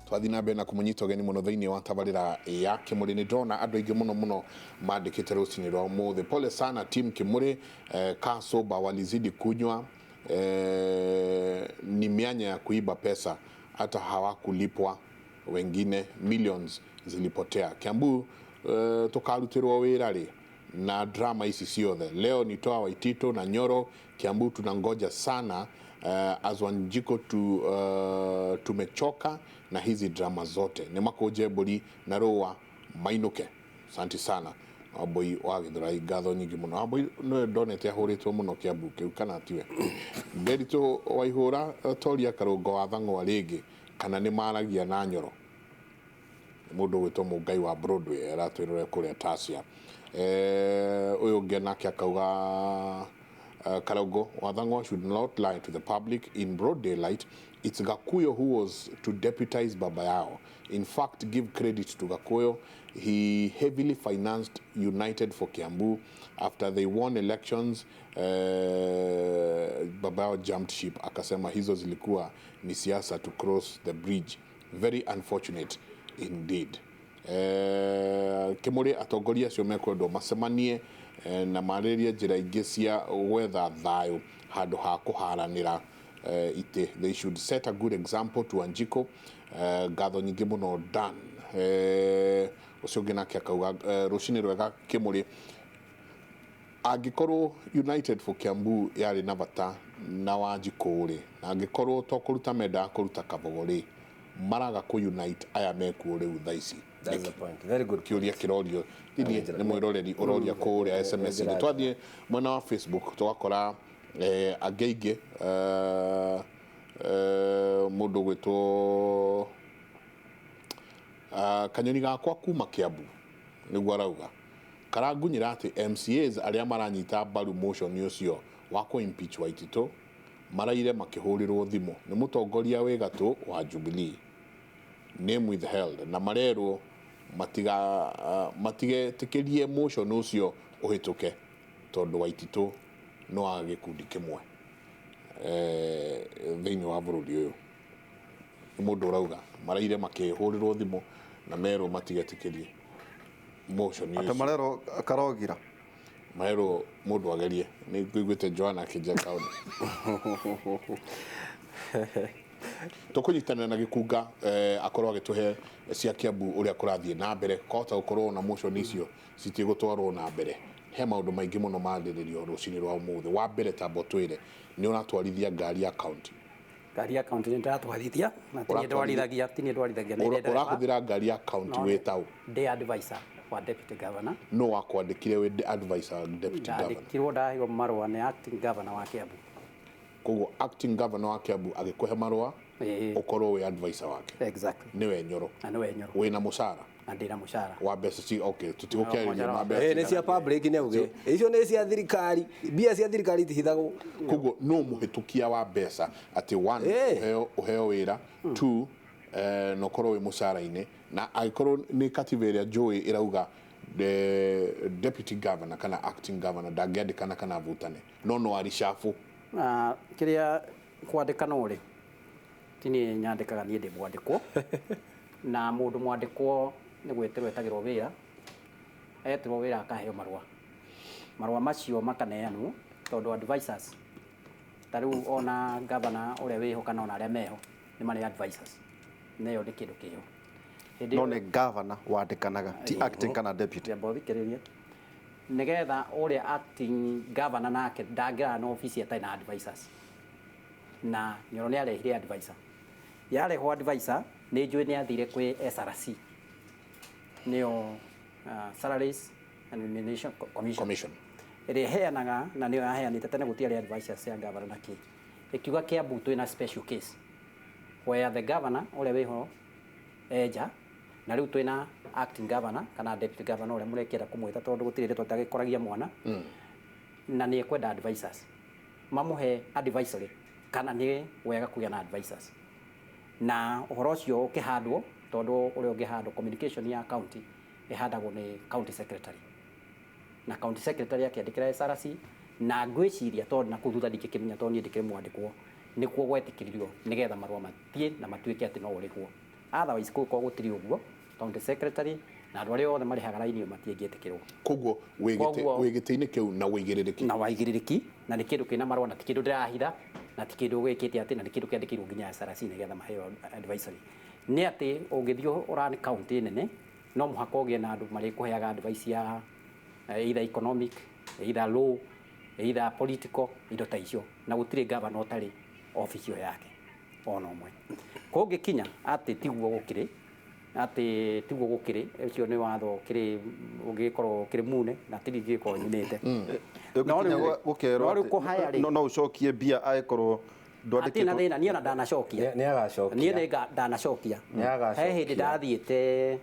Twathiĩ na mbere na kũmũnyita ũgeni mũno thĩinĩ wa tabarĩra ya Kĩmũrĩ. Nĩ ndona andũ aingĩ mũno mũno mandĩkĩte rũcinĩ rwa ũmũthĩ. Pole sana team Kĩmũrĩ, kaa sober walizidi kunywa, ni mianya ya kuiba pesa hata hawakulipwa wengine millions zilipotea. Kiambu, tũkarutĩrwo wĩra rĩ na drama ici ciothe? Leo ni toa Waitito na Nyoro. Kiambu tunangoja sana, as Wanjiko tumechoka na hizi drama zote. Nĩ makũnje mbũri na rũa mainũke. Asante sana Wambui wa Gĩthũrai, ngatho nyingĩ mũno. Wambui nĩwe ndonete ahũrĩtwo mũno Kiambu kĩu, kana tiwe? Nderitu Waihũra, toria Karũngo wa Thang'wa rĩngĩ kana nĩ maragia na Nyoro. Mũndũ ũgwĩtwo Mũngai wa Broadway aratwĩrore kũrĩa Tasia. Ũyũ ũngĩ nake akauga, Karungo wa Thang'wa should not lie to the public in broad daylight. It's Gakuyo who was to deputize Baba Yao. In fact, give credit to Gakuyo. He heavily financed United for Kiambu. After they won elections, Baba Yao jumped ship. Akasema hizo zilikuwa ni siasa to cross the bridge. Very unfortunate indeed. Kĩmũrĩ, atongoria acio mekwendwo macemanie na marĩrĩrie njĩra ingĩ cia gwetha thayũ handũ ha kũharanĩra itĩ. They should set a good example to Wanjiko. Ngatho nyingĩ mũno Dan. Ũcio ũngĩ nake akauga, rũcinĩ rwega Kĩmũrĩ, angĩkorwo United for Kiambu yarĩ na bata na Wanjikũ rĩ, na angĩkorwo to kũruta mendaga kũruta Kabogo rĩ, maraga kũ unite aya mekuo rĩu thaa ici? That's the point. Very good. Kĩũria kĩrorio thini nĩ mwĩroreri ũroria kũrĩa SMS-inĩ. Twathiĩ mwena wa Facebook tũgakora angĩ aingĩ, mũndũ ũgwĩtwo Kanyoni gakwa kuma Kiambu nĩguo arauga karangunyĩra atĩ MCAs arĩa maranyita mbaru motion ũcio wa kũ impeach Waititũ maraire makĩhũrĩrwo thimũ nĩ mũtongoria wĩ gatũ wa Jubilee, name withheld, na marerwo matigetĩkĩrie motion ũcio ũhĩtũke tondũ Waititũ no wa gĩkundi kĩmwe thĩinĩ wa bũrũri ũyũ. Nĩ mũndũ ũrauga maraire makĩhũrĩrwo thimũ na merwo matigetĩkĩrie motion atĩ ũcio. Marerwo karogira. Marerwo mũndũ agerie. Nĩ ngũiguĩte Joanna akĩnjia kaũndũ tũkũnyitanĩra na gĩkunga, akorwo agĩtũhe cia Kiambu ũrĩa kũrathiĩ na mbere. Kwahota gũkorwo na motion icio citigũtwarwo na mbere. He maũndũ maingĩ mũno marĩrĩrio rũcinĩ rwa ũmũthĩ. Wa mbere, tamba ũtwĩre nĩ ũratwarithia ngari ya county? Ngari ya county nĩ ndĩratwarithia na ti niĩ ndwarithagia, ti niĩ ndwarithagia, nĩ ndĩ ndereba. Ũrahũthĩra ngari ya county No, wĩ taũ? Ndĩ advisor wa deputy governor. No wakwandĩkire wĩ advisor wa deputy governor? Ndandĩkirwo, ndaheirwo marũa nĩ acting governor wa Kiambu. Koguo acting governor wa Kiambu agĩkũhe marũa ũkorwo wĩ advisor wake? Exactly. Nĩwe Nyoro? Na nĩwe Nyoro. Wĩna mũcara? Na ndĩna mũcara. Wa mbeca ci? Okay, tũtigũkĩarĩria Mũcara ma wa mbeca. Nĩ cia public, nĩ auge icio nĩ cia thirikari, mbia cia thirikari itihithagwo. Koguo no mũhĩtũkia wa mbeca atĩ one, ũheo wĩra, two, na ũkorwo wĩ mũcara-inĩ, na angĩkorwo nĩ katiba ĩrĩa njũĩ ĩrauga the deputy governor kana acting governor ndangĩandĩkana kana avutane, no arishabu. Na kĩrĩa kwandĩkanwo rĩ, ti niĩ nyandĩkaga, niĩ ndĩ mwandĩkwo, na mũndũ mwandĩkwo nĩ gwĩtĩrwo etagĩrwo wĩra, etĩrwo wĩra akaheo marũa, marũa macio makaneanwo tondũ advisors ta rĩu ona governor ũrĩa wĩho kana ona arĩa meho nĩ marĩ advisors, na ĩyo nĩ kĩndũ kĩho. Hĩndĩ No ĩyo- nĩ governor wandĩkanaga, ti acting kana deputy? Amba ũthikĩrĩrie. Nĩgetha ũrĩa acting governor nake ndangĩrara na obici atarĩ na advisors, na Nyoro nĩ arehire advisor. Yarehwo advisor, nĩ njũĩ nĩ athire kwĩ SRC, nĩyo Salaries and Remuneration Commission, Commission. Ĩrĩa ĩheanaga, na nĩyo yaheanĩte tene gũtiarĩ advisors cia governor na kĩ, ĩkiuga Kiambu twĩna special case where the governor ũrĩa wĩho enja, na rĩu twĩna acting governor kana deputy governor ũrĩa mũrekĩenda kũmwĩta, tondũ gũtirĩ rĩtwa rĩtagĩkoragia mwana, na nĩ ekwenda advisors mamũhe advisory kana nĩ wega kũgĩa na advisors. Na ũhoro ũcio ũkĩhandwo, tondũ ũrĩa ũngĩhandwo communication ya county ĩhandagwo nĩ county secretary, na county secretary akĩandĩkĩra SRC, na ngwĩciria tondũ na kũu thutha ndingĩkĩmenya tondũ niĩ ndikĩrĩ mwandĩkwo, nĩkuo gwetĩkĩririo nĩgetha marũa mathiĩ na matuĩke atĩ no ũrĩhwo. Otherwise kũkorwo gũtirĩ ũguo, county secretary na andũ arĩa othe marĩhaga raini ĩyo matiĩngĩtĩkĩrwo. Koguo wĩ gĩtĩ-inĩ kĩu na wĩigĩrĩrĩki. Na waigĩrĩrĩki, na nĩ kĩndũ kĩna marũa, na ti kĩndũ ndĩrahitha, na ti kĩndũ gwĩkĩte atĩ, na nĩ kĩndũ kĩandĩkĩirwo nginya SRC nĩgetha maheo advisory. Nĩ atĩ ũngĩthiĩ ũrani county nene, no mũhaka ũgĩe na andũ marĩkũheaga advice ya either economic, either law, either political, indo ta icio, na gũtirĩ governor ũtarĩ office ĩyo yake ona ũmwe. Kũngĩkinya atĩ tiguo gũkĩrĩ, atĩ tiguo gũkĩrĩ, ũcio nĩ watho ũkĩrĩ ũngĩkorwo ũkĩrĩ mune na tiri ingĩkorwo nyunĩte. No rĩu kũhaya rĩ, no ũcokie mbia angĩkorwo ndwandĩkĩtwo. Atirĩ na thĩna, niĩ ona ndanacokia. Nĩ agacokia. Niĩ nĩ ndanacokia. He hĩndĩ ndathiĩte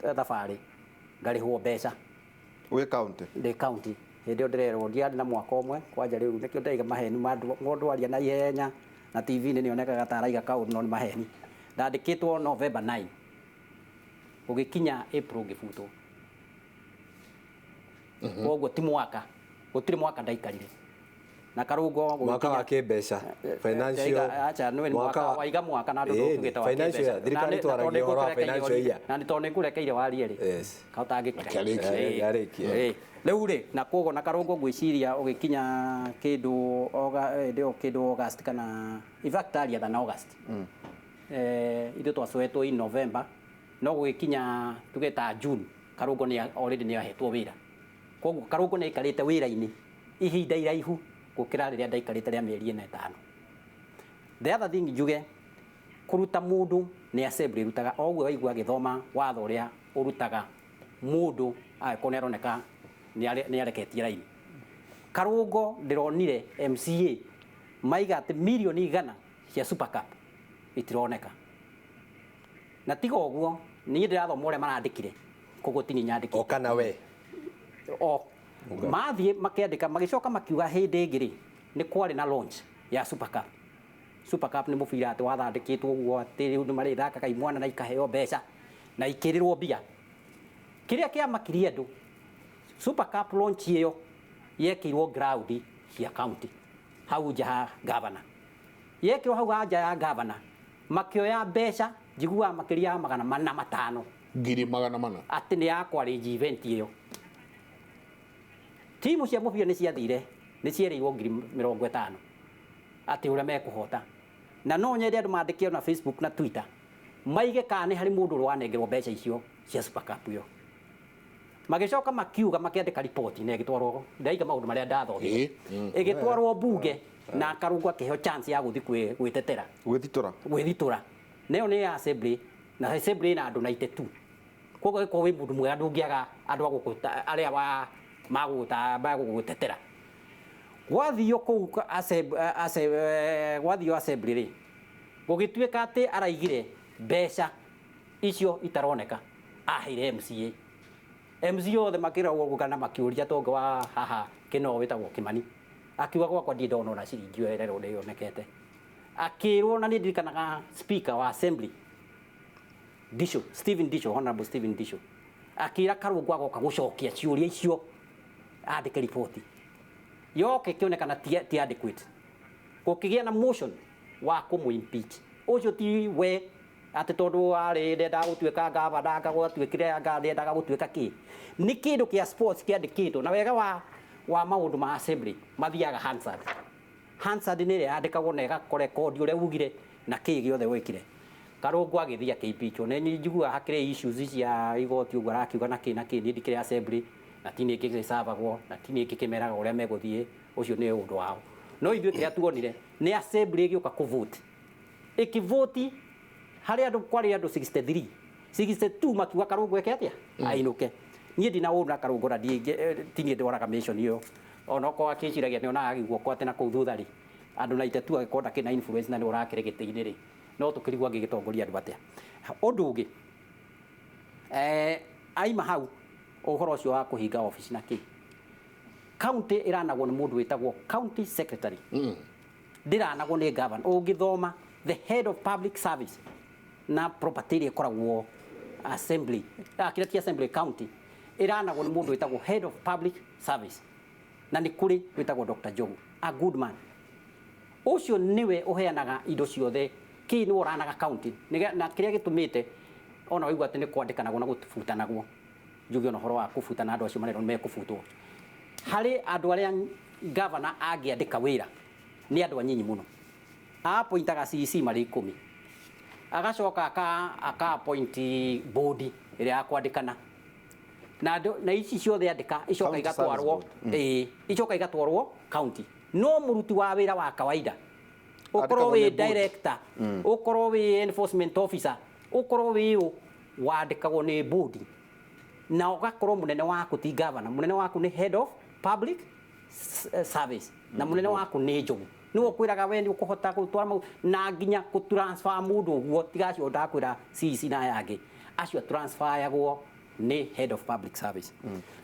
thabarĩ ngarĩhwo mbeca. Wĩ county? Ndĩ county. Hĩndĩ ĩyo ndĩrerwo ndiarĩ na mwaka ũmwe kwanja rĩu nĩkĩo ndaiga maheni ma mũndũ aria na ihenya na TV-inĩ nĩonekaga ta araiga kaũndũ no nĩ maheni. Ndandĩkĩtwo November 9. Gũgĩkinya April ngĩbutwo. Koguo ti mwaka, gũtirĩ mwaka ndaikarire. Na Karũngo mwaka wa kĩmbeca, financial, acha nĩ mwaka waiga mwaka na andũ ndũkĩte wa kĩmbeca. Thirikari twaragia ũhoro wa financial year. Na nĩ tondũ nĩ ngũrekeire warie rĩ. Kahota. Rĩu rĩ, na koguo na Karũngo ngwĩciria ũgĩkinya kĩndũ ndĩo kĩndũ August kana in fact earlier than August. Ithuĩ twacoetwo in November, no gũgĩkinya tuge ta June, Karũngo nĩ already nĩ ahetwo wĩra. Koguo Karũngo nĩ aikarĩte wĩra-inĩ ihinda iraihu gũkĩra rĩrĩa ndaikarĩte rĩa mĩeri ĩna ĩtano. The other thing njuge, kũruta mũndũ nĩ assembly ĩrutaga, o ũguo waigua agĩthoma watho ũrĩa ũrutaga mũndũ angĩkorwo nĩ aroneka nĩ areketie raini. Karũngo ndĩronire MCA maiga atĩ mirioni 100 cia Super Cup itironeka. Na tiga ũguo, niĩ ndĩrathoma ũrĩa marandĩkire, koguo ti niĩ nyandĩkire. O kana we. O mathiĩ makĩandĩka, magĩcoka makiuga hĩndĩ ĩngĩ rĩ, nĩ kwarĩ na launch ya Super Cup. Super Cup nĩ mũbira atĩ wathandĩkĩtwo ũguo atĩ rĩu nĩ marĩthakaga imwana na ikaheo mbeca na ikĩrĩrwo mbia. Kĩrĩa kĩamakirie andũ, Super Cup launch ĩyo yekĩirwo ground cia county hau nja ha governor. Yekĩrwo hau nja ya governor, makĩoya mbeca njiguaga makĩria ya 405. Ngiri 400. Atĩ nĩ ya kwarĩnji event ĩyo. Timu cia mũbira nĩ ciathire, nĩ cierĩirwo ngiri 50 atĩ ũrĩa mekũhota. Na no nyende andũ mandĩke na Facebook na Twitter maige kana nĩ harĩ mũndũ ũrĩa wanengerwo mbeca icio cia Super Cup ĩyo. Magĩcoka makiuga makĩandĩka riboti na ĩgĩtwarwo, ndaiga maũndũ marĩa ndathomire. Ĩgĩtwarwo bunge na Karũngo akĩheo chance ya gũthiĩ gwĩtetera. Gwĩthitũra. Gwĩthitũra. Nayo nĩ ya assembly, na assembly ĩna andũ 92. Koguo ĩkorwo wĩ mũndũ mwega ndũngĩaga andũ a gũkũta arĩa wa magũgũtetera. Gwathio kũu gwathio assembly rĩ, gũgĩtuĩka atĩ araigire mbeca icio itaroneka aheire MCA. MCA othe makĩragwo kana makĩũria tongo wa haha kĩno wĩtagwo Kimani. Akiuga gwakwa ndirĩ ndona ona ciringi ĩyo ĩrerwo ndĩonekete. Akĩrwo na nĩ ndirikanaga speaker wa assembly Disho, Stephen Disho, Honorable Stephen Disho. Akĩra Karũngo agoka gũcokia ciũria icio andĩke riboti. Yoke ĩkĩonekana ti adequate. Gũkĩgĩa na motion wa kũmũ impeach. Ũcio ti we atĩ tondũ arĩ ndendaga gũtuĩka gavana, anga gwatuĩkire anga ndendaga gũtuĩka kĩ. Nĩ kĩndũ kĩa sports kĩandĩkĩtwo na wega wa maũndũ ma assembly mathiaga Hansard. Hansard nĩ ĩrĩa yandĩkagwo na ĩgakorekondi ũrĩa ugire na kĩ gĩothe wĩkire. Karũngo agĩthiĩ akĩimpeachwo. Nĩ njiguaga hakĩrĩ issues cia igoti ũguo arakiuga na kĩ na kĩ, niĩ ndikĩrĩ assembly na ti niĩ ngĩgĩcabagwo na ti niĩ ngĩkĩmeraga ũrĩa megũthiĩ, ũcio nĩ ũndũ wao. No ithuĩ kĩrĩa tuonire nĩ assembly ĩgĩũka kũvote. Ĩkĩvoti harĩ andũ kwarĩ andũ 63, 62 makiuga Karũngo eke atĩa? Ainũke. Niĩ ndina ũru na Karũngo na ti niĩ ndwaraga mission ĩyo. Onokorwo akĩciragia nĩ onaga guoko atĩ na kũu thutha rĩ, andũ 92 agĩkorwo ndakĩrĩ na influence na nĩ ũrakĩrĩ gĩtĩ-inĩ rĩ, no tũkĩrigwo angĩgĩtongoria andũ atĩa. Ũndũ ũngĩ, aima hau ũhoro ũcio wa kũhinga office na kĩ, county ĩranagwo nĩ mũndũ wĩtagwo county secretary. Ndĩranagwo nĩ governor. Ũngĩthoma the head of public service na property ĩrĩa ĩkoragwo assembly, kĩrĩa ti assembly county, ĩranagwo nĩ mũndũ wĩtagwo head of public service. Na nĩ kũrĩ wĩtagwo Dr. Jogu, a good man. Ũcio nĩwe ũheanaga indo ciothe Kĩ nĩwe ũranaga county. Na kĩrĩa gĩtũmĩte ona waigua atĩ nĩ kwandĩkanagwo na gũbutanagwo, njuge ona ũhoro wa kũbutana, andũ acio marerwo nĩ mekũbutwo. Harĩ andũ arĩa gavana angĩandĩka wĩra nĩ andũ anyinyi mũno. Apointaga CEC marĩ 10, agacoka aka appoint board ĩrĩa ya kwandĩkana na andũ, na ici ciothe andĩka icoka County igatwarwo Service. Ĩĩ, icoka igatwarwo county. No mũruti wa wĩra wa kawaida, ũkorwo Andĩkagwo wĩ nĩ board. director, ũkorwo wĩ enforcement officer, ũkorwo wĩ ũ, wandĩkagwo nĩ board, na ũgakorwo mũnene waku ti governor, mũnene waku nĩ head of public service, na mũnene waku nĩ Njogu. Nĩwe ũkwĩraga we nĩ ũkũhota gũtwara mau, na nginya kũ transfer mũndũ ũguo, tiga acio ndakwĩra CEC na aya angĩ, acio transferagwo nĩ head of public service.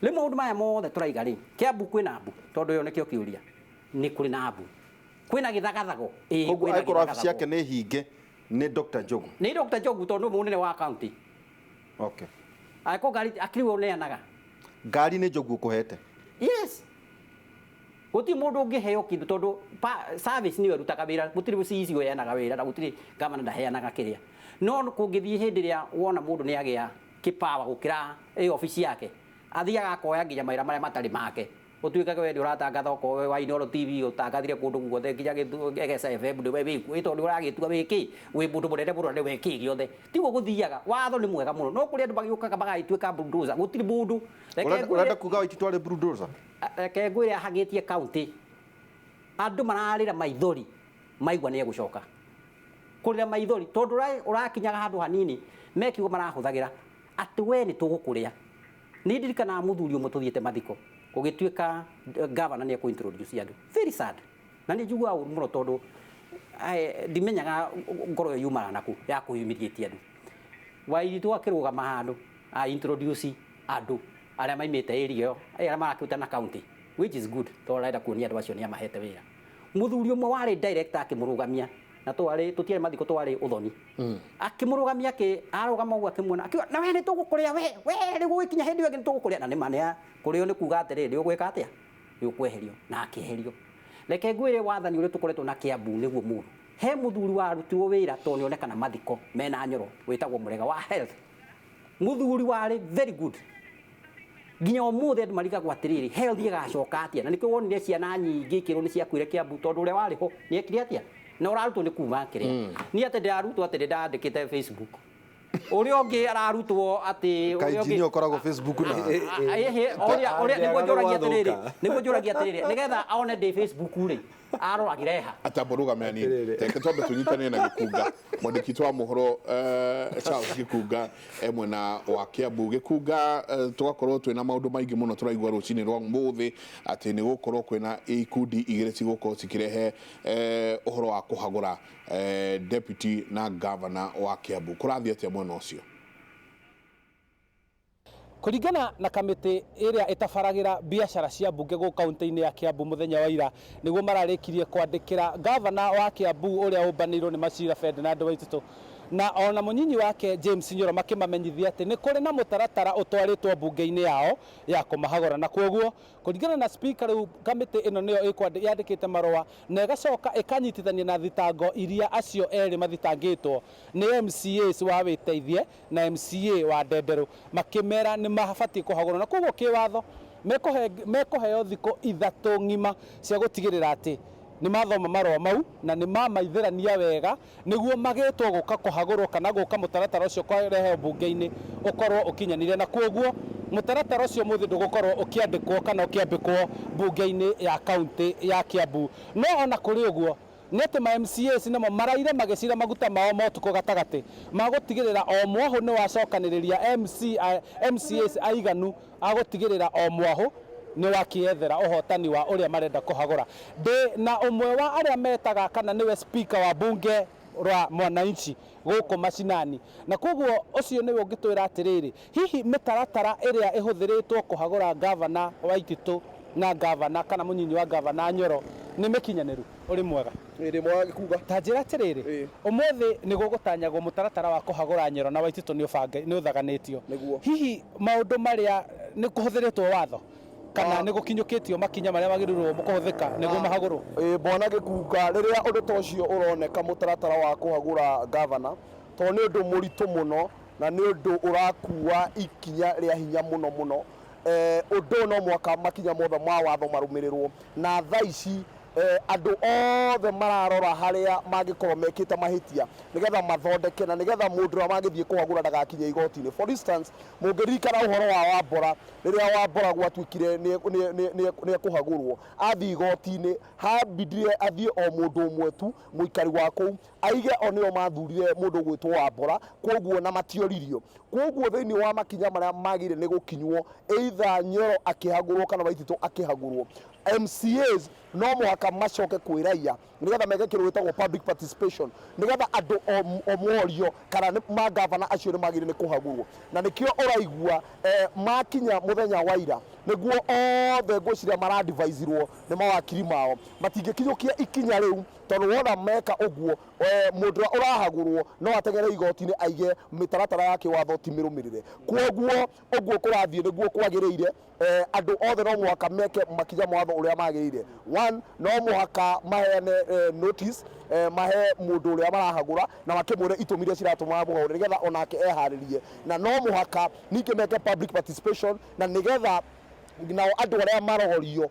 Rĩu maũndũ maya mothe tũraiga rĩ, Kiambu kwĩna mbu, tondũ ĩyo nĩkĩo kĩũria, nĩ kũrĩ na mbu, kwĩna gĩthagathago, ĩĩ, Koguo kwĩna angĩkorwo wabici gĩthagathago. yake nĩ hinge nĩ Dr. Njogu. Nĩ Dr. Njogu, tondũ nĩwe mũnene wa county. Okay. Angĩkorwo ngari akĩrĩ we ũneanaga. Ngari nĩ Njogu ũkũhete. Yes. Gũtirĩ mũndũ ũngĩheo kĩndũ tondũ service nĩyo ĩrutaga wĩra, gũtirĩ CEC ũheanaga wĩra, na gũtirĩ gavana ndaheanaga kĩrĩa. No kũngĩthiĩ hĩndĩ ĩrĩa wona mũndũ nĩ agĩa kĩpawa gũkĩra ĩ obici yake, athiaga akoya nginya mawĩra marĩa matarĩ make. Ũtuĩkage we nĩ ũratangatha okorwo we wa Inooro TV, ũtangathire kũndũ guothe nginya Egesa FM nĩwe wĩkuo, tondũ ũragĩtua wĩ kĩ, wĩ mũndũ mũnene mũno na nĩwe kĩ gĩothe. Tiguo gũthiaga, watho nĩ mwega mũno, no kũrĩ andũ magĩũkaga magagĩtuĩka bulldozer, gũtirĩ mũndũ. Reke Ũrenda kuga Waititu arĩ bulldozer? Reke ngwĩre, ahagĩtie county, andũ mararĩra maithori maigua nĩ egũcoka kũrĩra maithori, tondũ ũrakinyaga handũ hanini mekiugo marahũthagĩra atĩ we nĩ tũgũkũrĩa. Nĩ ndirikanaga mũthuri ũmwe tũthiĩte mathiko, gũgĩtuĩka gavana nĩ ekũ-introduce andũ, very sad, na nĩ njiguaga ũru mũno tondũ ndimenyaga ngoro ĩyo yumaga nakũ ya kũ-humiliate andũ. Waititu akĩrũgama handũ a introduce andũ arĩa maimĩte area ĩyo, arĩa marakĩruta na county, which is good, tondũ arenda kuonia andũ acio nĩ amahete wĩra. Mũthuri ũmwe warĩ director akĩmũrũgamia, na twarĩ tũtiarĩ mathiko, twarĩ ũthoni, akĩmũrũgamia, arũgama ũguo akĩmuona, akiuga, na we nĩ tũgũkũrĩa, we rĩu gũgĩkinya hĩndĩ ĩyo ĩngĩ nĩ tũgũkũrĩa. Na nĩ ma nĩ kũrĩo nĩ kuga atĩrĩrĩ, nĩ ũgwĩka atĩa, nĩ ũkweherio, na akĩeherio. Reke ngwĩre, wathani ũrĩa tũkoretwo na Kiambu nĩguo mũru. He mũthuri warutirwo wĩra tondũ nĩonekana mathiko mena Nyoro, wĩtagwo Mũrega wa health, mũthuri warĩ very good. Nginya ũmũthĩ andũ marigagwo atĩrĩrĩ, health ĩgacoka atĩa? Na nĩkĩo wonire ciana nyingĩ ikĩrwo nĩ ciakuire Kiambu, tondũ ũrĩa warĩ ho nĩ ekire atĩa, na ũrarutwo nĩ kuma kĩrĩa niĩ atĩ ndĩrarutwo atĩ ndĩndandĩkĩte Facebook, ũrĩa ũngĩ ararutwo atĩ ũrĩa Kaĩ ũngĩ- engineer ũkoragwo Facebook na Ũrĩa nĩguo njũragia atĩrĩrĩ, Gwathũka. nĩguo njũragia atĩrĩrĩ, nĩgetha one ndĩ Facebook rĩ, aroragĩra eha. Atambo rũgame hanini, reke twambe tũnyitanĩre na Gĩkunga, mwandĩki witũ wa mohoro, Charles Gĩkunga e mwena wa Kiambu. Gĩkunga, tũgakorwo twĩna maũndũ maingĩ mũno tũraigua rũcinĩ rwa ũmũthĩ atĩ nĩ gũkorwo kwĩna ikundi igĩrĩ cigũkorwo cikĩrehe ũhoro wa kũhagũra deputy na governor wa Kiambu. Kũrathiĩ atĩa mwena ũcio? Kũringana na kamĩtĩ ĩrĩa ĩtabaragĩra biacara cia mbunge gũkũ kaunti-inĩ ya Kiambu, mũthenya wa ira nĩguo mararĩkirie kwandĩkĩra gavana wa Kiambu ũrĩa ũmbanĩirwo nĩ Machira Ferdinand Waititu na ona mũnyinyi wake James Nyoro, makĩmamenyithia atĩ nĩ kũrĩ na mũtaratara ũtwarĩtwo mbunge-inĩ yao ya kũmahagũra. Na kwoguo kũringana na speaker, rĩu kamĩtĩ ĩno nĩyo yandĩkĩte marũa na ĩgacoka ĩkanyitithania na thitango iria acio erĩ mathitangĩtwo nĩ MCAs wa Wĩteithie na MCA wa Ndenderũ, makĩmera nĩ mabatiĩ kũhagũrwo. Na koguo kĩwatho mekũheo thikũ 3 ng'ima cia gũtigĩrĩra atĩ nĩ mathoma marũa mau na nĩ mamaithĩrania wega, nĩguo magĩtwo gũka kũhagũrwo kana gũka mũtaratara ũcio kũrehwo mbunge-inĩ ũkorwo ũkinyanĩire. Na koguo mũtaratara ũcio mũthĩ ndũgũkorwo ũkĩandĩkwo kana ũkĩambĩkwo mbunge-inĩ ya kaunti ya Kiambu. No ona kũrĩ ũguo, nĩ atĩ ma MCAs nĩmo maraire magĩcira maguta mao ma ũtukũ gatagatĩ magũtigĩrĩra o mwahũ nĩ wacokanĩrĩria MCAs aiganu agũtigĩrĩra o mwahũ nĩ wakĩethera ũhotani wa ũrĩa marenda kũhagũra. Ndĩ na ũmwe wa arĩa metaga kana nĩwe speaker wa bunge rwa mwananchi gũkũ macinani, na koguo ũcio nĩwe ũngĩtwĩra atĩrĩrĩ, hihi mĩtaratara ĩrĩa ĩhũthĩrĩtwo kũhagũra gavana Waititu na gavana kana mũnyinyi wa gavana Nyoro nĩ mĩkinyanĩru. Ũrĩ mwega? Ĩrĩ mwega, Gĩkunga. Ta njĩra atĩrĩrĩ, ũmũthĩ nĩ gũgũtanyagwo mũtaratara wa kũhagũra Nyoro na Waititu nĩ ũthaganĩtio. Nĩguo. Hihi maũndũ marĩa nĩ kũhũthĩrĩtwo watho? Kana nĩ gũkinyũkĩtio makinya marĩa magĩrĩirwo kũhũthĩka nĩguo mahagũrwo? Ĩ, bwana Gĩkunga, rĩrĩa ũndũ ta ũcio ũroneka, mũtaratara wa kũhagũra gavana, tondũ nĩ ũndũ mũritũ mũno na nĩ ũndũ ũrakua ikinya rĩa hinya mũno mũno, ũndũ ũyũ no mũhaka makinya mothe ma watho marũmĩrĩrwo. Na thaa ici andũ othe mararora harĩa mangĩkorwo mekĩte mahĩtia nĩgetha mathondeke na nĩgetha mũndũ ũrĩa mangĩthiĩ kũhagũra ndagakinye igoti-inĩ. For instance, mũngĩririkana ũhoro wa Wambora, rĩrĩa Wambora gwatuĩkire nĩ ekũhagũrwo, athiĩ igoti-inĩ hambindire athiĩ o mũndũ ũmwe tu, mũikari wa kũu, aige o nĩo mathurire mũndũ ũgwĩtwo Wambora, kwoguo na matioririo. Kwoguo thĩinĩ wa makinya marĩa magĩrĩire nĩ gũkinywo, either Nyoro akĩhagũrwo kana Waititũ akĩhagũrwo, MCAs no mũhaka macoke kwĩ raia nĩgetha meke kĩndũ gĩtagwo public participation, nĩgetha andũ o morio kana nĩ magavana acio nĩ magĩrĩire nĩ kũhagũrwo. Na nĩkĩo ũraigua makinya mũthenya wa ira nĩguo othe ngwĩciria maradivicirwo nĩ mawakiri mao matingĩkinyũkia ikinya rĩu, tondũ wona meka ũguo, mũndũ ũrĩa ũrahagũrwo no ateng'ere igoti-inĩ aige mĩtaratara ya kĩwatho ti mĩrũmĩrĩre. Kwoguo ũguo kũrathiĩ nĩguo kwagĩrĩire. Andũ othe no mũhaka meke makinya ma watho ũrĩa magĩrĩire. One, no mũhaka maheane notice, mahe mũndũ ũrĩa marahagũra na makĩmwĩre itũmi iria ciratũma mamũhagũre nĩgetha onake eharĩrie, na no mũhaka ningĩ meke public participation na nĩgetha nao andũ arĩa marorio,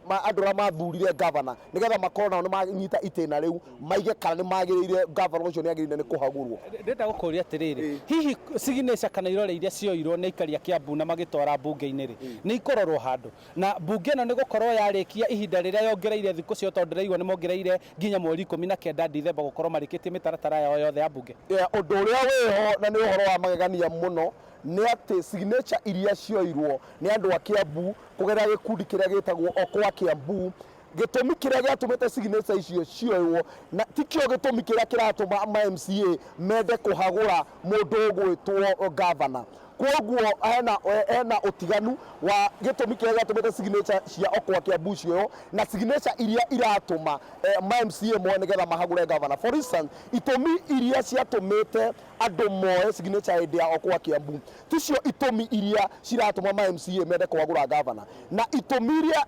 andũ arĩa mathurire gavana, nĩgetha makorwo nao nĩ manyita itĩna rĩu maige kana nĩ magĩrĩire, gavana ũcio nĩ agĩrĩire nĩ kũhagũrwo. Ndĩrenda gũkũria atĩrĩrĩ, hihi signature kana irore iria cioirwo nĩ aikari a Kiambu na magĩtwara mbunge-inĩ rĩ, nĩ ikororwo handũ na mbunge ĩno nĩ gũkorwo yarĩkia ihinda rĩrĩa yongereire thikũ cio, tondũ ndĩraigua nĩ mongereire nginya mweri 19 Dithemba gũkorwo marĩkĩtie mĩtaratara yao yothe ya mbunge? Yeah, ũndũ ũrĩa wĩho na nĩ ũhoro wa magegania mũno nĩ atĩ signature iria cioirwo nĩ andũ a Kiambu kũgerera gĩkundi kĩrĩa gĩtagwo Okoa Kiambu, gĩtũmi kĩrĩa gĩatũmĩte signature icio cioywo na tikĩo gĩtũmi kĩrĩa kĩratũma ma MCA mende kũhagũra mũndũ ũgwĩtwo gavana. Kwoguo hena ũtiganu wa gĩtũmi kĩrĩa gĩatũmĩte signature cia Okoa Kiambu cioywo na signature iria iratũma ma MCA moe nĩgetha mahagũre gavana. For instance, itũmi iria ciatũmĩte andũ moe signature hĩndĩ ya Okoa Kiambu ticio itũmi iria ciratũma ma MCA mende kũhagũra gavana, na itũmi iria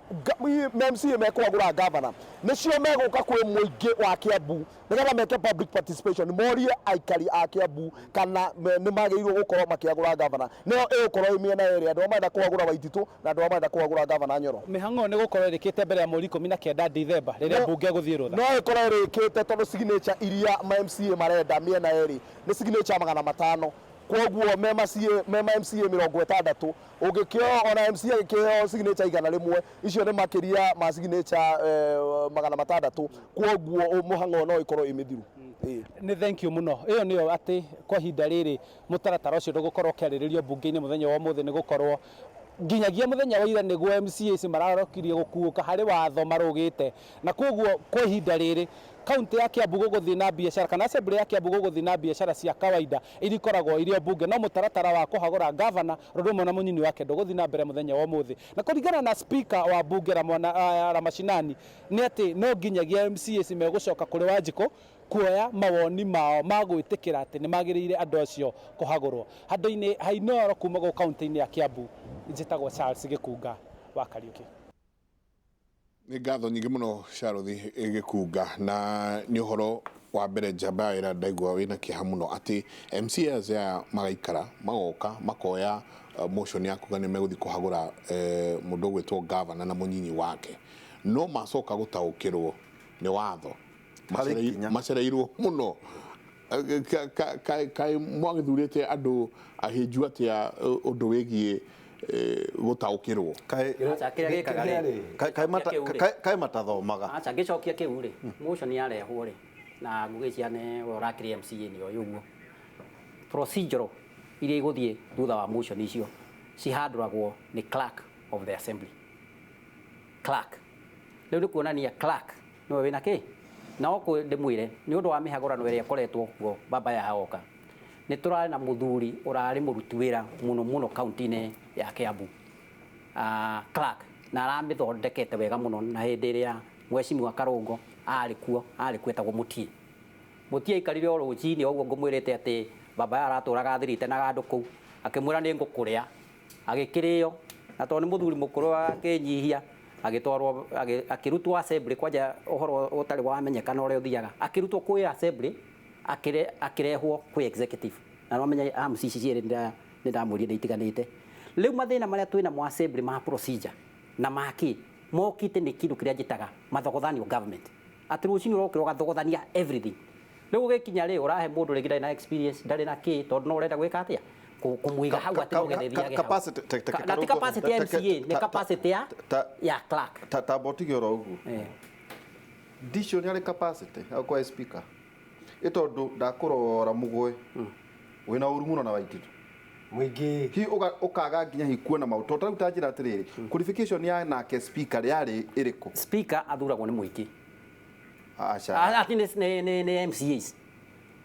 ma MCA mekũhagũra gavana nĩcio megũka kwĩ mũingĩ wa Kiambu nĩgetha meke public participation, morie aikari a Kiambu kana nĩ magĩrĩirwo gũkorwo makĩhagũra gavana. Nĩyo ĩgũkorwo ĩ mĩena ĩrĩ, andũ arĩa marenda kũhagũra Waititũ na andũ arĩa marenda kũhagũra gavana Nyoro. Mĩhang'o nĩ gũkorwo ĩrĩkĩte mbere ya mweri 19 Dithemba rĩrĩa mbunge ĩgũthiĩ rũtha? No ĩkorwo ĩrĩkĩte, tondũ signature iria ma MCA marenda mĩena ĩrĩ nĩ signature 500. Kwoguo me ma MCA 60, ũngĩkĩo ona MCA agĩkĩheo signature 100, icio nĩ makĩria ma signature 600. Kwoguo mũhang'o no ĩkorwo ĩ mĩthiru. Ĩĩ. Nĩ thank you mũno. Ĩyo nĩyo atĩ kwa ihinda rĩrĩ mũtaratara ũcio ndũgũkorwo ũkĩarĩrĩrio mbunge-inĩ mũthenya wa ũmũthĩ, nĩ gũkorwo nginyagia mũthenya wa ira nĩguo MCAs mararokirie gũkuũka harĩ watho marũgĩte. Na koguo kwa ihinda rĩrĩ kaunti ya Kiambu gũgũthiĩ na biacara kana assembly ya Kiambu gũgũthiĩ na biacara cia kawaida iria ikoragwo irĩ o mbunge, no mũtaratara wa kũhagũra gavana ũndũ ũmwe na mũnyinyi wake ndũgũthiĩ na mbere mũthenya wa ũmũthĩ. Na kũringana na speaker wa mbunge Ramashinani nĩ atĩ no nginyagia MCAs megũcoka kũrĩ Wanjikũ kuoya mawoni mao ma gwĩtĩkĩra atĩ nĩ magĩrĩire andũ acio kũhagũrwo. Handũ-inĩ ha Inooro kuma gũkũ kaunti-inĩ ya Kiambu, njĩtagwo Charles Gĩkunga wa Kariũki. Nĩ ngatho nyingĩ mũno, Charles Gĩkunga. Na nĩ ũhoro wa mbere njamba ya wĩra ndaigua wĩna kĩeha mũno atĩ MCAs aya magaikara magoka makoya motion ya kuga nĩ megũthiĩ kũhagũra mũndũ ũgwĩtwo gavana na mũnyinyi wake, no macoka gũtaũkĩrwo nĩ watho Harĩ ikinya. Macereirwo mũno. Kaĩ mwagĩthurĩte andũ ahĩnju atĩa ũndũ wĩgiĩ gũtaũkĩrwo? Aca, kĩrĩa gĩkaga rĩ, kĩu rĩ. Kaĩ matathomaga? Aca, ngĩcokia kĩu rĩ, motion yarehwo rĩ, na ngũgĩcia nĩ we ũrakĩrĩ MCA nĩ oĩ ũguo, procedural iria igũthiĩ thutha wa motion icio cihandũragwo nĩ clerk of the assembly, clerk. Rĩu nĩ kuonania clerk nĩwe wĩna kĩ na oko ndĩmwĩre nĩ ũndũ wa mĩhagũrano ĩrĩa ĩkoretwo kuo. Baba ya oka nĩ tũrarĩ na mũthuri ũrarĩ mũruti wĩra mũno mũno kaunti-inĩ ya Kiambu, clerk, na aramĩthondekete wega mũno, na hĩndĩ ĩrĩa mheshimiwa Karũngo arĩ kuo, arĩ kuo, etagwo Mũtie. Mũtie aikarire o rũcinĩ o ũguo ngũmwĩrĩte atĩ baba ya aratũraga athirĩte na gandũ kũu, akĩmwĩra nĩ ngũkũrĩa, agĩkĩrĩo. Na tondũ nĩ mũthuri mũkũrũ akĩnyihia agĩtwarwo akĩrutwo assembly kwanja ũhoro ũtarĩ wamenyekana ũrĩa ũthiaga akĩrutwo kwĩ assembly akĩrehwo kwĩ executive na no menya arms ici cierĩ nĩ ndamwĩrire nĩ itiganĩte. Rĩu mathĩna marĩa twĩna mo assembly ma procedure na makĩ mokĩte nĩ kĩndũ kĩrĩa njĩtaga mathogothanio government atĩ rũcinĩ ũrokĩra ũgathogothania everything. Rĩu ũgĩkinya rĩ ũrahe mũndũ rĩngĩ ndarĩ na experience ndarĩ na kĩ tondũ no ũrenda gwĩka atĩa kũmũiga hau atĩ nĩgetha ĩthiage hau. Na ti capacity ya MCA nĩ capacity ya clerk. Tamba ũtige oro ũguo. Ndicio nĩ arĩ capacity kwa speaker ĩ tondũ ndakũrora mũgwe wĩna ũru mũno na Waititu Mũingĩ hi ũkaga nginya hi kuona maũndũ tondũ tarĩu ta njĩra atĩrĩrĩ qualification ya nake speaker yarĩ ĩrĩkũ? Speaker athuragwo nĩ mũingĩ. Aca. Ati nĩ MCAs.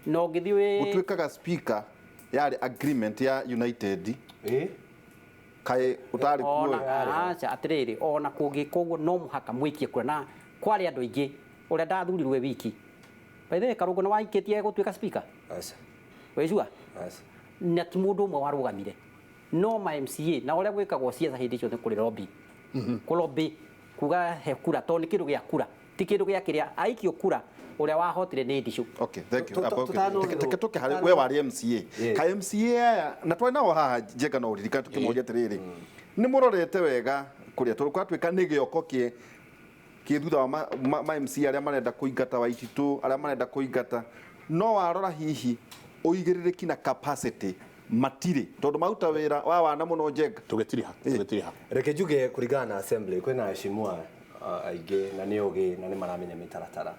Na ũngĩthiĩ wĩ gũtuĩkaga speaker yarĩ agreement ya United kaĩ ũtarĩ kuo? Aca atĩrĩrĩ ona kũngĩkwo ũguo no mũhaka mũikie kura na kwarĩ andũ aingĩ ũrĩa ndathurirwe wiki. By the way Karũngũ nĩ waikĩtie gũtuĩka speaker? Aca. Wĩcua? Aca. Na ti mũndũ ũmwe warũgamire no ma MCA na ũrĩa gwĩkagwo ciaca hĩndĩ icio nĩ kũrĩ lobby. Kũ lobby kuga he kura tondũ nĩ kĩndũ gĩa kura ti kĩndũ gĩa kĩrĩa aikio kura ũrĩa wahotire nĩ ndicũ. Okay, thank you. Teke tũke harĩ we warĩ MCA. Ka MCA aya na twarĩ nao haha Njenga no ũririkane tũkĩmoria atĩrĩrĩ nĩ mũrorete wega kũrĩa tondũ kwatuĩka nĩ gĩoko kĩ thutha wa ma MCA arĩa marenda kũingata Waititu arĩa marenda kũingata no warora hihi ũigĩrĩrĩki na capacity matirĩ tondũ maruta wĩra wa wana mũno Njenga. Tũgĩtiriha. Reke njuge kũringana na assembly kwĩna heshimua aingĩ na nĩ ũgĩ na nĩ maramenya mĩtaratara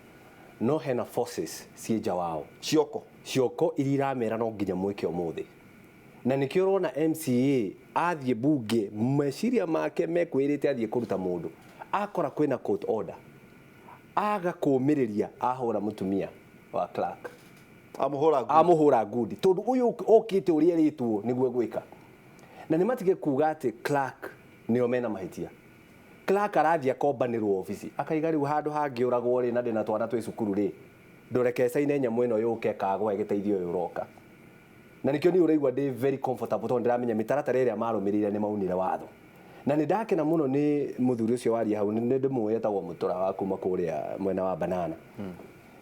no hena forces ciĩ nja wao cioko iria iramera no nginya mwĩke ũmũthĩ na nĩkĩo ũrona MCA athiĩ bunge meciria make mekwĩrĩte athiĩ kũruta mũndũ akora kwĩna court order aga kũmĩrĩria ahũra mũtumia wa clerk amũhũra ngundi tondũ ũyũ okĩte ũrĩa erĩtwo nĩguo gwĩka na nĩ matige kuga atĩ clerk nĩo mena mahĩtia. Clerk arathiĩ akombanĩrwo obici akaiga rĩu handũ hangĩũragwo rĩ na ndĩna twana twĩ cukuru rĩ ndũreke caine nyamũ ĩno yũke kagwa ĩgĩteithia ũyũ ũroka na nĩkĩo niĩ ũraigua ndĩ very comfortable tondũ ndĩramenya mĩtaratara ĩrĩa marũmĩrĩire nĩ maunire watho na nĩ ndakena mũno nĩ mũthuri ũcio waria hau nĩ ndĩmũĩ etagwo Mũtũra wa kuma kũrĩa mwena wa Banana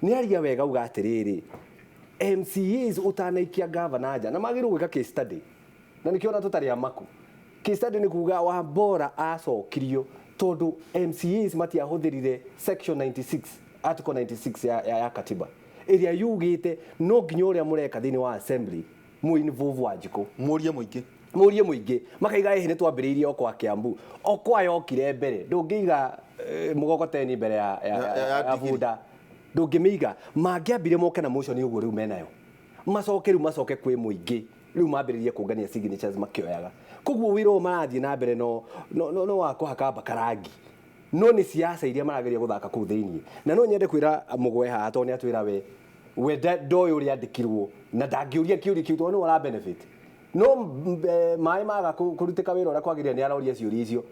nĩ aria wega uga atĩrĩrĩ MCAs ũtanaikia gavana nja na magĩrĩirwo gwĩka case study na nĩkĩo ona tũtarĩ amaku case study nĩ kuga Wambora acokirio tondũ MCAs matiahũthĩrire section 96 article 96 ya katiba ĩrĩa yugĩte no nginya ũrĩa mũreka thĩinĩ wa assembly mũ involve Wanjikũ mũrie mũingĩ makaiga ĩhĩ nĩ twambĩrĩirie o kwa Kiambu o kwa yokire mbere ndũngĩiga mũgogoteni mbere ya bunda ndũngĩmĩiga mangĩambire moke na motion ũguo rĩu menayo macoke rĩu macoke kwĩ mũingĩ rĩu mambĩrĩrie kũngania signatures makĩoyaga koguo wĩra ũyũ marathiĩ na mbere no wa kũhaka mbakarangi no nĩ siasa iria marageria gũthaka kũu thĩinĩ na no nyende kwĩra mũgwe haha tondũ nĩ atwĩra we ndoĩ ũrĩa andĩkirwo na ndangĩũria kĩũria kĩu tondũ nĩwe ũra benefit no maĩ maga kũrutĩka wĩra ũrĩa kwagĩrĩire nĩ aroria ciũria icio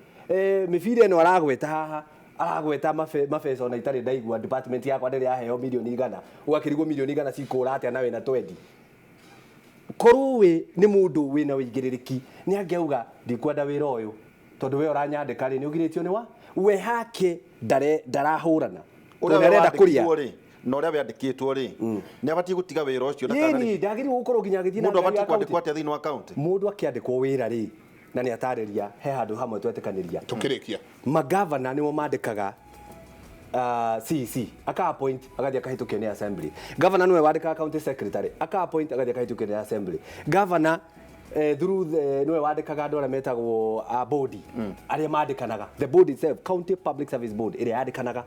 mĩbira ĩno aragweta haha aragweta mabeca ona itarĩ ndaigua department yakwa ndĩrĩ yaheo milioni 100 ũgakĩrigwo milioni 100 cikũra atĩa na wĩna 20 korwo we nĩ mũndũ wĩna ũigĩrĩrĩki nĩ angĩauga ndikwenda wĩra ũyũ tondũ we ũranyandĩka rĩ nĩ ũgirĩtio nĩ wa we hake ndarahũrana tondũ arenda kũrĩa na ũrĩa wandĩkĩtwo rĩ nĩ abatiĩ gũtiga wĩra ũcio ndakana ndagĩrĩirwo gũkorwo nginya agĩthiĩ na mũndũ abatiĩ kwandĩkwo atĩa thĩinĩ wa county mũndũ akĩandĩkwo wĩra rĩ na nĩ atarĩria he handũ hamwe twetĩkanĩria tũkĩrĩkia magavana nĩmo mandĩkaga CEC aka appoint agathiĩ akahĩtũkio nĩ assembly governor nĩwe wandĩkaga county secretary aka appoint agathiĩ akahĩtũkio nĩ assembly governor through the nĩwe wandĩkaga andũ arĩa metagwo board arĩa mandĩkanaga the board itself county public service board ĩrĩa yandĩkanaga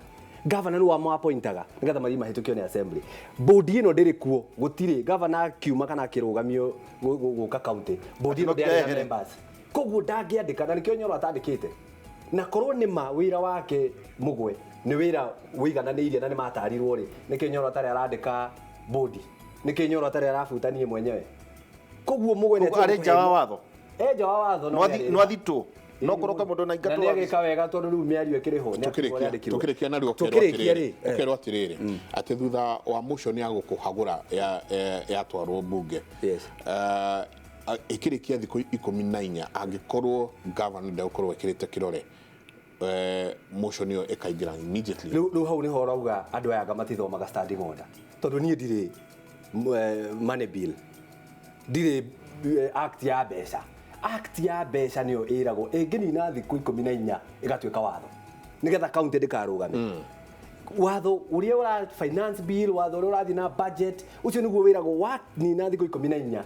governor nĩwe wamũappointaga nĩgetha mathiĩ mahĩtũkio nĩ assembly board ĩno ndĩrĩ kuo gũtirĩ governor akiuma kana akĩrũgamio gũka county board ĩno ndĩarĩ na members koguo ndangĩandĩka na nĩkĩo Nyoro atandĩkĩte na korwo nĩ ma wĩra wake mũgwe nĩ wĩra wĩigananĩirie na nĩ matarirwo rĩ nĩkĩo Nyoro atarĩ arandĩka board nĩkĩo Nyoro atarĩ arabuta niĩ mwenyewe koguo mũgwe nĩ arĩ nja wa watho nja wa watho no athitwo no kũroka mũndũ na ingatwo na nĩagĩka wega tondũ rĩu mĩario ĩkĩrĩ ho tũkĩrĩkia narĩo ũkerwo atĩrĩrĩ atĩ thutha wa motion ya gũkũhagũra yatwarwo bunge Ĩkĩrĩkia thikũ 14, angĩkorwo governor ndegũkorwo ĩkĩrĩte kĩrore, motion ĩyo ĩkaingĩra immediately. Rĩu hau nĩho ũrauga andũ aya anga matithomaga standing order, tondũ niĩ ndirĩ money bill, ndirĩ act ya mbeca. Act ya mbeca nĩyo ĩragwo ĩngĩnina thikũ 14 ĩgatuĩka watho, nĩgetha county ndĩkarũgame. Watho ũrĩa ũra finance bill, watho ũrĩa ũrathiĩ na budget, ũcio nĩguo wĩragwo wanina thikũ 14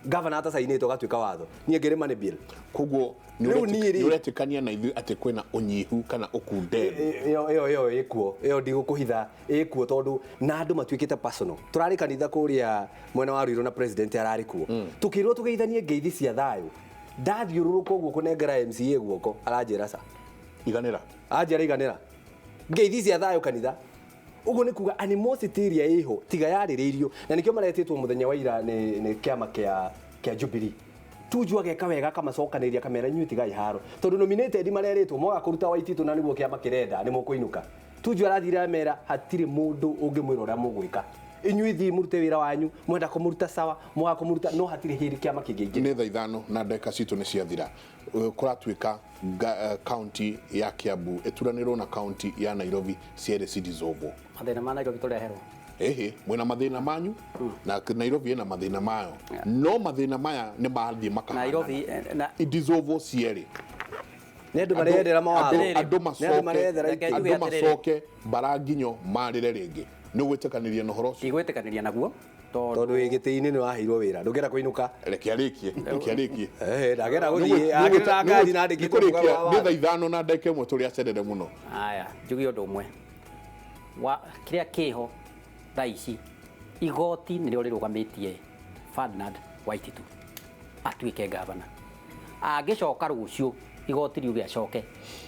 governor atacainĩtwo ũgatuĩka watho. Niĩ ngĩrĩ money bill. Koguo Rĩu niĩ rĩ- nĩ ũretĩkania na ithuĩ atĩ kwĩna ũnyihu kana ũkunderu? Ĩyo ĩkuo, ĩyo ndigũkũhitha, ĩkuo, tondũ na andũ matuĩkĩte personal. Tũrarĩ kanitha kũrĩa mwena wa Ruiru na president ararĩ kuo, tũkĩrwo tũgeithanie ngeithi cia thayũ. Ndathiũrũrũka ũguo kũnengera MCA guoko, aranjĩra ca Iganĩra. Anjĩra iganĩra ngeithi cia thayũ kanitha. Ũguo nĩ kuga animosity ĩrĩa ĩho tiga yarĩrĩirio, na nĩkĩo maretĩtwo mũthenya wa ira nĩ kĩama kĩa Jubilee. Tuju ageka wega akamacokanĩria, akamera inyuĩ tigai haro, tondũ nominated marerĩtwo mwaga kũruta Waititu na nĩguo kĩama kĩrenda nĩ mũkũinũka. Tuju arathire amera hatirĩ mũndũ ũngĩmwĩra ũrĩa mũgwĩka, inyuĩ thiĩ mũrute wĩra wanyu, mwenda kũmũruta sawa, mwaga kũmũruta, no hatirĩ hĩndĩ kĩama kĩngĩingĩra. Nĩ thaa 5 na ndagĩka citũ nĩ ciathira. Kũratuĩka county ya Kiambu ĩturanĩrwo na county ya Nairobi, cierĩ cidissolvwo. Mathĩna ma Nairobi tũreherwo. Ĩhĩ, mwĩna mathĩna manyu na Nairobi ĩna mathĩna mayo, no mathĩna maya nĩ mathiĩ makahanana. Nairobi na Idissolvwo cierĩ. Nĩ andũ mareyendera mawatho. Andũ Nĩ andũ mareyethera Reke itĩ. njuge andũ atĩrĩrĩ. macoke mbaranginyo marĩre rĩngĩ. Nĩ ũgwĩtĩkanĩria na ũhoro ũcio? Ndigwĩtĩkanĩria naguo. Tondũ wĩ gĩtĩ-inĩ nĩ waheirwo wĩra, ndũngĩenda kũinũka. Reke arĩkie, reke arĩkie. Ndagera gũthiĩ agĩrĩra ngari na andĩkĩtwo Nĩ mũgarũ wa nĩ watho. thaa 5 na ndagĩka 1, tũrĩ acerere mũno. Aya, njuge ũndũ ũmwe wa kĩrĩa kĩho thaa ici, igoti nĩrĩo rĩrũgamĩtie Ferdinand Waititu atuĩke gavana. Angĩcoka rũciũ igoti riuge acoke,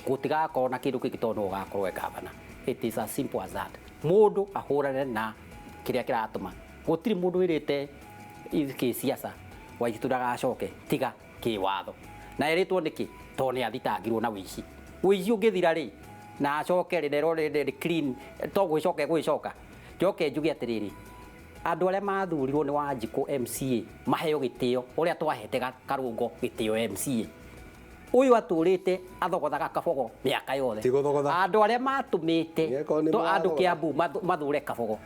gũtigakorwo na kĩndũ kĩngĩ tondũ nĩwe ũgakorwo e gavana. It is as simple as that. Mũndũ ahũrane na kĩrĩa kĩratũma. Gũtirĩ mũndũ wĩrĩte kĩsiasa Waititu ndagacoke tiga kĩwatho. Na erĩtwo nĩkĩ? Tondũ nĩ athitangirwo na ũici. Ũici ũngĩthira rĩ, na acoke rĩ, nerwo rĩ clean, to gwĩcoka egwĩcoka. Njoke njuge atĩrĩrĩ, andũ arĩa mathurirwo nĩ Wanjikũ MCA maheo gĩtĩo ũrĩa twahete Karũngo gĩtĩo MCA. Ũyũ atũrĩte athogothaga Kabogo mĩaka yothe. Ti gũthogotha. Andũ arĩa matũmĩte Nĩakorwo nĩ to andũ marathogola. Kiambu mathure Kabogo.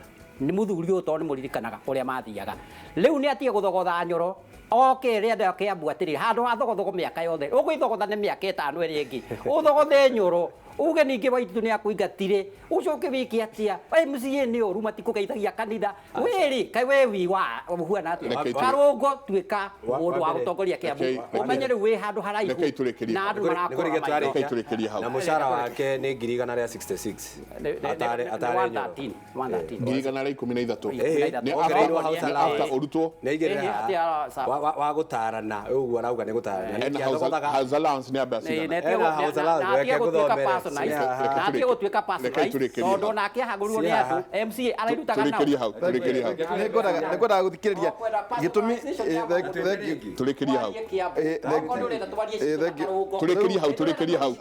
Nĩ mũthuri ũyũ tondũ nĩ mũririkanaga ũrĩa mathiaga. Rĩu nĩ atige gũthogotha Nyoro, oke rĩ andũ a Kiambu atĩrĩrĩ, handũ ha thogothogo mĩaka yothe, ũgũithogotha nĩ mĩaka 5 ĩrĩa ĩngĩ. Ũthogothe Nyoro, uge ningĩ Waititu nĩ akũingatire, ũcoke wĩke atĩa? MCA nĩ ũru, matikũgeithagia kanitha. Wĩrĩ, kaĩ we wi wa ũhuana atĩa? Reke itũrĩ- Karũngo tuĩka mũndũ wa wa mbere. gũtongoria Kiambu. Reke Ũmenye rĩu wĩ handũ haraihu Reke itũrĩkĩrie. na andũ Nĩ marakũrora kũrĩkia maitho. twarĩkia. Reke itũrĩkĩrie hau. Na mũcara wake nĩ 166,000. Atare Nyoro. 113, 113. 113,000. Ĩhĩ, Nĩ ongereirwo after- house nĩ allowance. after ũrutwo. Nĩ aigĩrĩra Ĩhĩ, haha. atĩ Wa gũtarana, ũguo arauga nĩ gũtarana. Ena Nĩkĩ house allowance nĩ ambe acigana. Ena house allowance, reke ngũthomere. Na atige gũtuĩka Reke personalized, tũrĩkĩrie tondũ hau. onake ahagũrirwo nĩ Ciĩ haha. andũ MCA ararutaga nao. Tũrĩkĩrie hau, tũrĩkĩrie hau. Nĩngwendaga gũthikĩrĩria Okwenda gĩtũmi personalization ya maũndũ. thank you. Tũrĩkĩrie hau. Twarie Kiambu. Thank Okorwo you. nĩ ũrenda twarie Thank you. citũ na Karũngo. Tũrĩkĩrie hau, tũrĩkĩrie hau.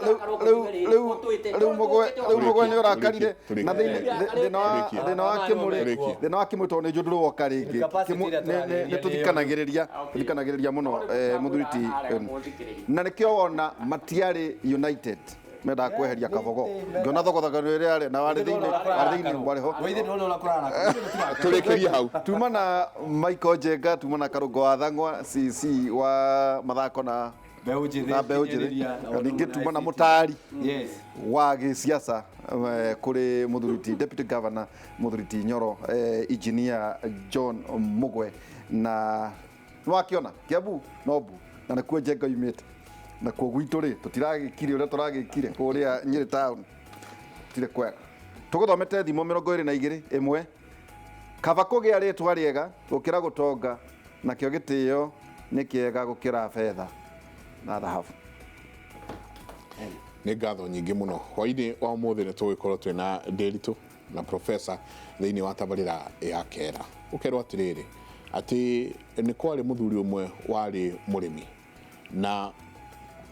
Rĩu mũgwe nĩ ũrakarire Tũrĩkie. na Tũrĩkie. thĩna wa kĩmũrĩ Tũrĩkie. thĩna wa kĩmũrĩ tondũ nĩ njũĩ ndũrĩ woka rĩngĩ. Capacity Kĩmũ- ĩrĩa tũrarĩrĩria nĩ tũthikanagĩrĩria tũthikanagĩrĩria mũno, mũthuri ti na nĩkĩo wona matiarĩ united, mendaga kweheria Kabogo, ngĩona thogothagano ĩrĩa arĩ na warĩ thĩinĩ warĩ ho. Weithe ndona ũrĩa kũrara. Tũrĩkĩrie hau. Tuma na Michael Njenga, tuma na Karũngo wa Thang'wa, CC wa mathako na Mbeũ njĩthĩ, na mbeũ njĩthĩ, kinyanĩria na na ningĩ ũndũ tuma na ICT. mũtari Yes. wa gĩsiasa kũrĩ mũthuri ti deputy governor mũthuri ti Nyoro, engineer John Mugwe, na nĩwakĩona Kiambu no mbu na nĩkuo Njenga oimĩte, nakuo gwitũ rĩ tũtiragĩkire ũrĩa tũragĩkire kũrĩa Nyĩrĩ town, tirĩ kwega. Tũgũthomete thimo 22 ĩmwe, kaba kũgĩa rĩtwa rĩega gũkĩra gũtonga, nakĩo gĩtĩo nĩ kĩega gũkĩra betha na thahabu. Nĩ ngatho nyingĩ mũno. Hwainĩ wa ũmũthĩ nĩ tũgũgĩkorwo twĩna Ndĩritũ na professor thĩinĩ wa tabarĩra ya Kera. Ũkerwo atĩrĩrĩ, atĩ nĩ kwarĩ mũthuri ũmwe warĩ mũrĩmi, na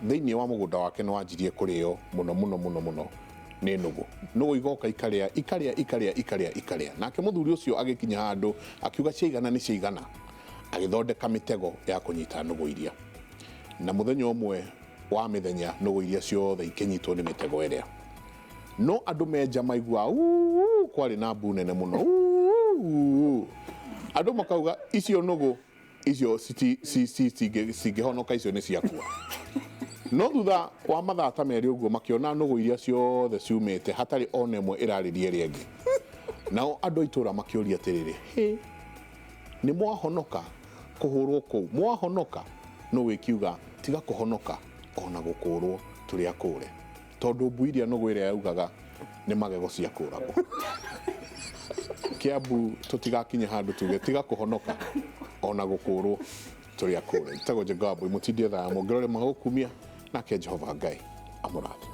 thĩinĩ wa mũgũnda wake nĩ wanjirie kũrĩo mũno mũno mũno mũno nĩ nũgũ. Nũgũ igoka ikarĩa ikarĩa ikarĩa ikarĩa ikarĩa. Nake mũthuri ũcio agĩkinya handũ akiuga ciaigana nĩ ciaigana. Agĩthondeka mĩtego ya kũnyita nũgũ iria. Na mũthenya ũmwe wa mĩthenya nũgũ iria ciothe ikĩnyitwo nĩ mĩtego ĩrĩa. No andũ menja maigua "Uu", kwarĩ na mbu nene mũno "Uu". Andũ makauga icio nũgũ icio cingĩhonoka icio nĩ ciakua. No thutha wa mathaa ta merĩ ũguo makĩona nũgũ iria ciothe ciumĩte hatarĩ ona ĩmwe ĩrarĩria ĩrĩa ĩngĩ. Nao andũ a itũũra makĩũria atĩrĩrĩ, hĩ, nĩ mwahonoka kũhũrwo kũu, mwahonoka? Nũgũ ĩkiuga tiga kũhonoka ona gũkũrwo tũrĩ akũre, tondũ mbu iria nũgũ ĩrĩa yaugaga nĩ magego ciakũragwo. Kiambu tũtigakinye handũ tuge tiga kũhonoka ona gũkũrwo tũrĩ akũre. Njĩtagwo Njenga wa Mbui, mũtindie thaya, mũngĩrore magũkumia nake Jehova Ngai amũrathime.